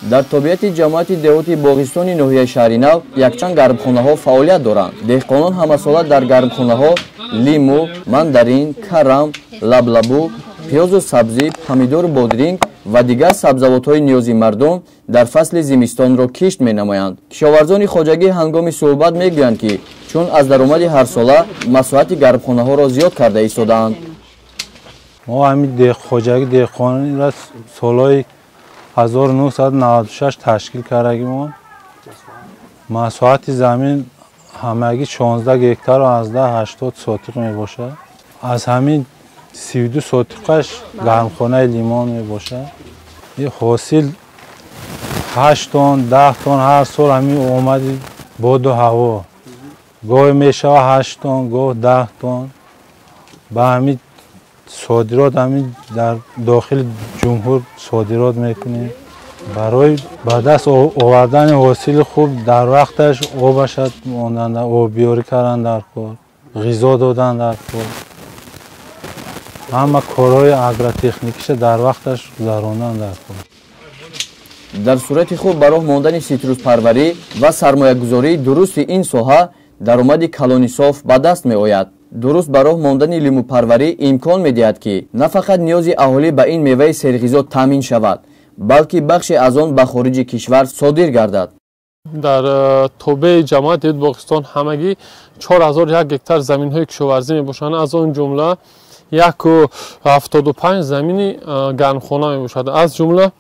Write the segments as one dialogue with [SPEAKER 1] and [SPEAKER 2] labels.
[SPEAKER 1] Дар тобеияти ҷамоати деҳоти Боғистони ноҳияи Шаҳринав якчанд гармхонаҳо фаъолият доранд. Деҳқонон ҳамасола дар гармхонаҳо лиму, мандарин, карам, лаблабу, пиёзу сабзӣ, помидору бодринг ва дигар сабзавотҳои ниёзи мардум дар фасли зимистонро кишт менамоянд. Кишоварзони хоҷагӣ ҳангоми суҳбат мегӯянд, ки чун аз даромади ҳарсола масоҳати гармхонаҳоро зиёд карда истодаанд.
[SPEAKER 2] Мо ҳамин хоҷагӣ деҳқониро солҳои 1996 ташкил кардагимон. Масоҳати замин ҳамагӣ 16 гектару 80 сотиқ мебошад. Аз ҳамин 32 сотиқаш гармхонаи лимон мебошад. Ин ҳосил 8 тонн, 10 тонн ҳар сол ҳамин омади боду ҳаво. Гоҳе мешавад 8 тонн, гоҳ 10 тонн. Ба ҳамин содирот ҳамин дар дохили ҷумҳур содирот мекунем. Барои ба даст овардани ҳосили хуб дар вақташ обашад мондан, обиёрӣ кардан дар кор, ғизо додан дар кор, ҳама корҳои агротехникиша дар вақташ гузарондан дар кор.
[SPEAKER 1] Дар сурати хуб ба роҳ мондани ситруспарварӣ ва сармоягузории дурусти ин соҳа даромади калони соф ба даст меояд. Дуруст ба роҳ мондани лимӯпарварӣ имкон медиҳад, ки на фақат ниёзи аҳолӣ ба ин меваи серғизо таъмин шавад, балки бахше аз он ба хориҷи кишвар содир гардад.
[SPEAKER 3] Дар тобеи ҷамоати деҳоти Боғистон ҳамагӣ 4001 гектар заминҳои кишоварзӣ мебошанд. Аз он ҷумла 1,75 замини гармхона мебошад. Аз ҷумла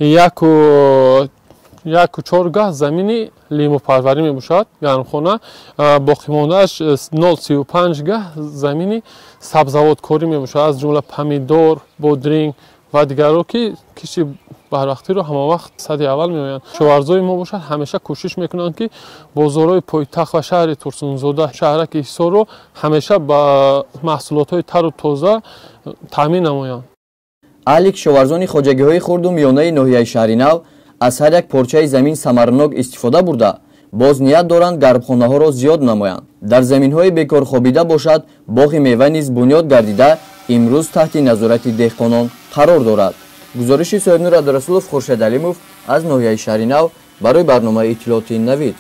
[SPEAKER 3] 1,4 гаҳ замини лимӯпарварӣ мебошад гармхона, боқимондааш 0,35 гаҳ замини сабзавоткорӣ мебошад, аз ҷумла помидор, бодринг ва дигарро, ки кишти барвақтиро ҳамавақт сади аввал меоянд. Кишоварзои мо бошад ҳамеша кӯшиш мекунанд, ки бозорҳои пойтахт ва шаҳри Турсунзода, шаҳраки Ҳисорро ҳамеша ба маҳсулотҳои тару тоза таъмин намоянд.
[SPEAKER 1] Аҳли кишоварзони хоҷагиҳои хурду миёнаи ноҳияи Шаҳринав аз ҳар як порчаи замин самаранок истифода бурда, боз ният доранд гармхонаҳоро зиёд намоянд. Дар заминҳои бекор хобида бошад, боғи мева низ бунёд гардида, имрӯз таҳти назорати деҳқонон қарор дорад. Гузориши Соҳибнур Абдурасулов, Хуршед Алимов аз ноҳияи Шаҳринав барои барномаи иттилоотии Навид.